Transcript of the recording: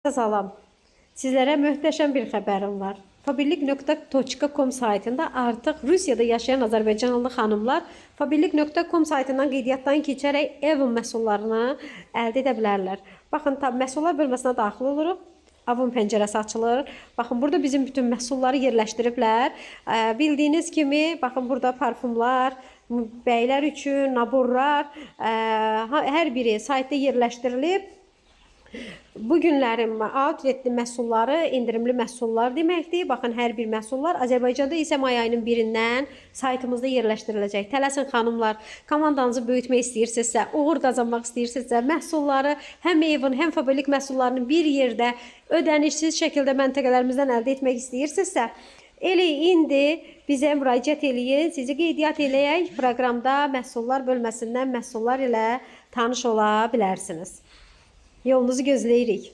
Salam. Sizlərə möhtəşəm bir xəbərim var. Faberlic.com saytında artıq Rusiyada yaşayan Azərbaycanlı xanımlar Faberlic.com saytından qeydiyyatdan keçərək Avon məhsullarını əldə edə bilərlər. Baxın, tam məhsullar bölməsinə daxil oluruq. Avon pəncərəsi açılır. Baxın, burada bizim bütün məhsulları yerləşdiriblər. Bildiyiniz kimi, baxın, burada parfumlar, bəylər üçün naborlar, hər biri saytda yerləşdirilib. Bu günlərin outletli məhsulları endirimli məhsullar deməkdir. Baxın, hər bir məhsullar Azərbaycanda isə may ayının 1-dən saytımızda yerləşdiriləcək. Tələsin xanımlar, komandanızı böyütmək istəyirsinizsə, uğur qazanmaq istəyirsinizsə, məhsulları həm Avon, həm Faberlic məhsullarını bir yerdə ödənişsiz şəkildə məntəqələrimizdən əldə etmək istəyirsinizsə, elə indi bizə müraciət eləyin, sizi qeydiyyat eləyək. Proqramda məhsullar bölməsindən məhsullar ilə tanış ola bilərsiniz. Yolunuzu gözləyirik.